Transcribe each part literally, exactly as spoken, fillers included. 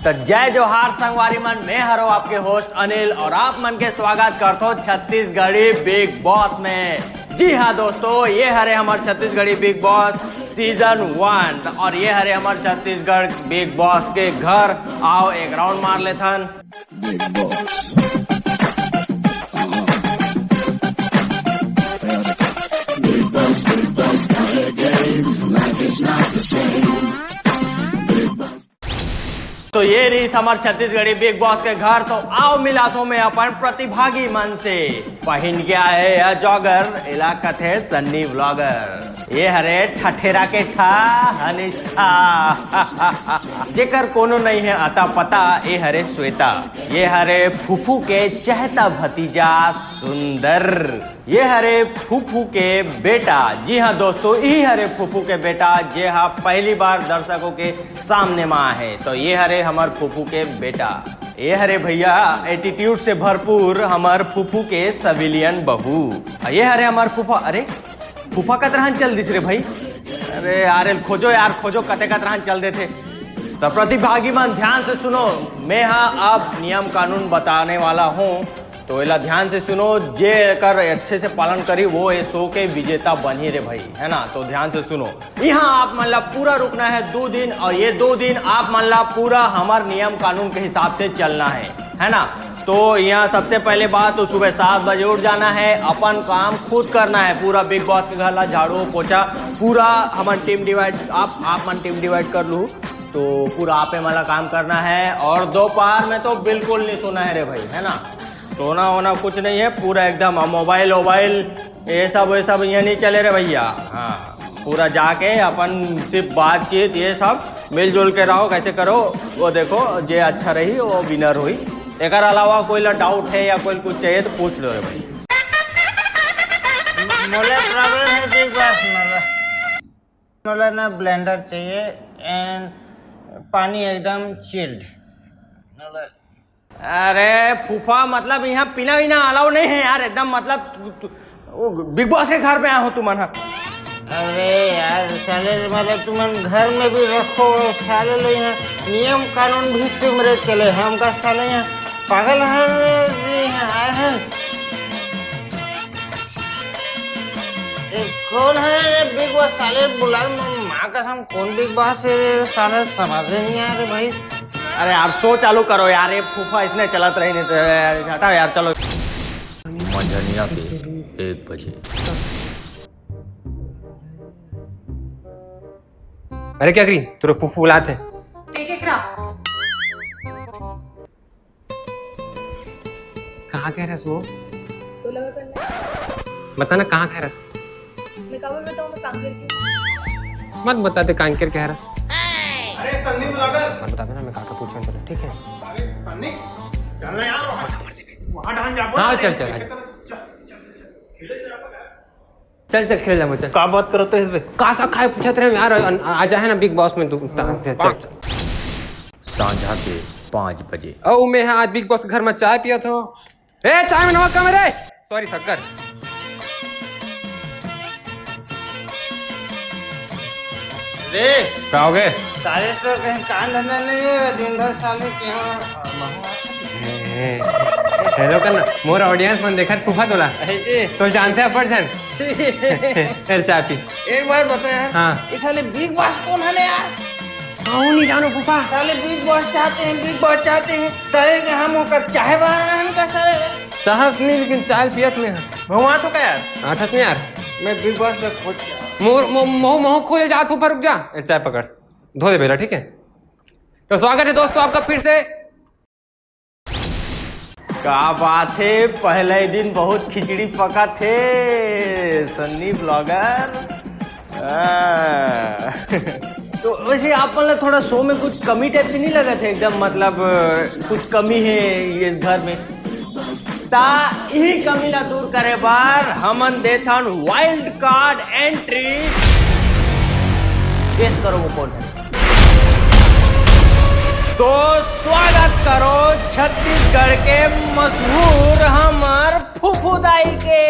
तो जय जोहार संगवारी मन, मैं हरो आपके होस्ट अनिल और आप मन के स्वागत करथो छत्तीसगढ़ी बिग बॉस में। जी हाँ दोस्तों, ये हरे हमर छत्तीसगढ़ी बिग बॉस सीजन वन और ये हरे हमर छत्तीसगढ़ बिग बॉस के घर। आओ एक राउंड मार लेथन। Big Boss. Big Boss, Big Boss, got a game. Life is not the same. Big Boss. तो ये रहिस हमर छत्तीसगढ़ी बिग बॉस के घर। तो आओ मिलाथो मैं अपन प्रतिभागी मन से। पहिन के आए या जॉगर, एला कथे सन्नी व्लॉगर। ये हरे ठठेरा के ठा हनिष्ठा। जेकर कोनो नहीं है अता पता, ये हरे श्वेता। ये हरे फूफू के चहेता भतीजा सुंदर। ये हरे फूफू के बेटा। जी हाँ दोस्तों, यही हरे फूफू के बेटा, जे हा पहली बार दर्शकों के सामने मा आहे। तो ये हरे हमर फूफू के बेटा। ये हरे भैया एटीट्यूड से भरपूर हमर फूफू के सिविलियन बहू। आ ये हरे हमर फूफा। अरे फूफा कत रहन चल दिस रे भाई। अरे यार एल खोजो यार, खोजो कते कत रहन चल देथे। तो प्रतिभागी मन ध्यान से सुनो, मैं हा अब नियम कानून बताने वाला हूँ। तो एला ध्यान से सुनो, जे एकर अच्छे से पालन करी वो ये शो के विजेता बनही रे भाई, है ना। तो ध्यान से सुनो, यहाँ आप मन ला पूरा रुकना है दो दिन और ये दो दिन आप मन ला पूरा हमर नियम कानून के हिसाब से चलना है, है ना। तो यहाँ सबसे पहले बात तो सुबह सात बजे उठ जाना है, अपन काम खुद करना है, पूरा बिग बॉस के घर ला झाड़ू पोछा पूरा हमन टीम डिवाइड, आप आप मन टीम डिवाइड कर लू। तो पूरा आपे मन ला काम करना है और दोपहर में तो बिल्कुल नहीं सोना है रे भाई, है ना। सोना वोना कुछ नहीं है, पूरा एकदम मोबाइल वोबाइल ये सब, ये सब यहाँ नहीं चले रे भैया। हाँ, पूरा जाके अपन सिर्फ बातचीत, ये सब मिलजुल के रहो, कैसे करो, वो देखो, जे अच्छा रही वो विनर हुई। एकर अलावा कोई ला डाउट है या कोई कुछ चाहिए तो पूछ लो रे भाई। मोला प्रॉब्लम है बिग बॉस में, मोला ना ब्लेंडर चाहिए एंड पानी एकदम चिल्ड। अरे फूफा, मतलब यहाँ पीना वीना अलाउ नहीं है यार, एकदम मतलब तु, तु, वो बिग बॉस के घर पे आए हो तुमन हा। अरे यार साले, मतलब तुमन घर में भी रखो, साले ले यहाँ नियम कानून भी तुमरे चले, हमका साले यहाँ पागल है जी, यहाँ आए हैं। ए, कौन है ये बिग बॉस साले? बुला म-, माँ कसम, कौन बिग बॉस है ये? साले समझ ही नहीं आ रहे भाई। अरे यार, शो चालू करो यार, ये फूफा इसने चलत रही नहीं तो यार, हटाओ यार, चलो। मंझनिया के एक बजे। अरे क्या करी, तेरे फूफू बुलाते हैं। एक एक रहा। कहाँ कह रहा है वो? तो लगा करना। बता ना, कहाँ कह रहा है? मैं कब बताऊँ, मैं काम करके। मत बता दे, काम करके कह रहा है। अरे सन्नी ब्लॉगर। मत बता देना, मैं काका पूछ रहा हूँ, ठीक है? अरे सन्नी, चल ना यार, वहाँ, वहाँ ढान जा। हाँ, चल, चल, चल, चल, चल, खेले जा। चल, चल, खेल जा, चल। का बात करत रहे बे? का सा खाए पूछत रहे यार, आ, आ जाए ना बिग बॉस में तू, ता-, चल, चल। सांझा के पाँच बजे। ओ, मैं हाँ, आज बिग बॉस के घर में चाय पिया था। ए, चाय में नमक कम है रे। सॉरी, शक्कर। रे, का हो गए? साले तो कहीं काम धंधा नहीं है, दिन भर साले के यहाँ ए, ए, हेलो करना, मोर ऑडियंस मन देखत फूफा तोला। अरे जी। तो जानते हैं अपन झन। फिर चाय पी। एक बात बता यार। हाँ। ये साले बिग बॉस कौन है ना यार? कहूँ नहीं जानो फूफा। साले बिग बॉस चाहते हैं, बिग बॉस चाहते हैं। साले के हम होकर चाय बनान का साले। चाहत नहीं, लेकिन चाय पियत में है। भगवान तो का यार? आठत नहीं यार। मैं बिग बॉस में खोज के आया। मोर, मो-, मोह, मोह खोल जा फूफा, रुक जा। ए, चाय पकड़। धो दे बेटा, ठीक है? तो स्वागत है दोस्तों आपका फिर से। का बात है, पहला ही दिन बहुत खिचड़ी पका थे सन्नी ब्लॉगर। हाँ। तो वैसे आप मतलब थोड़ा शो में कुछ कमी टाइप से नहीं लगा थे एकदम, मतलब कुछ कमी है ये घर में? ता इही कमी ला दूर करे बर हमन देथन वाइल्ड कार्ड एंट्री। गेस करो वो कौन है? तो स्वागत करो छत्तीसगढ़ के मशहूर हमर फूफू दाई के।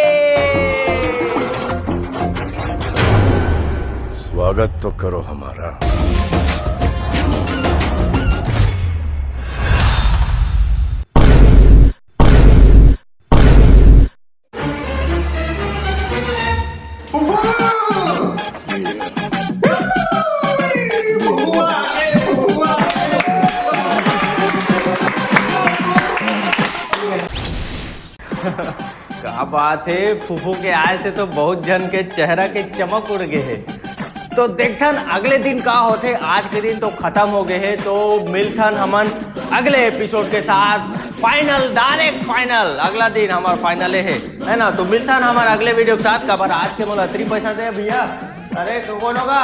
स्वागत तो करो हमारा। का बात हे, फूफू के आय से तो बहुत झन के चेहरा के चमक उड़ गे हे। तो देखथन अगले दिन का होथे। आज के दिन तो खत्म हो गए हे, तो मिलथन हमन अगले एपिसोड के साथ। फाइनल, डायरेक्ट फाइनल, अगला दिन हमार फाइनल हे, है ना? तो मिलथन हमार अगले वीडियो के साथ। काबर आज के मोला अतरी पैसा दे भैया। अरे कौन होगा,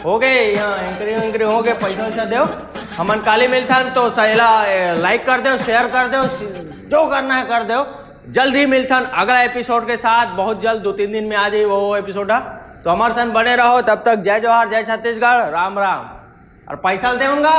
हो गए यहाँ एंकरिंग वेंकरिंग हो गए, पैसा वैसा दो। हमन काली मिलथन तो सहेला लाइक कर दो, शेयर कर दो, जो करना है कर दो। जल्द ही मिलथन अगला एपिसोड के साथ, बहुत जल्द, दो तीन दिन में आ जाए वो एपिसोड। तो हमारे साथ बने रहो, तब तक जय जोहार, जय छत्तीसगढ़, राम राम। और पैसा देऊंगा।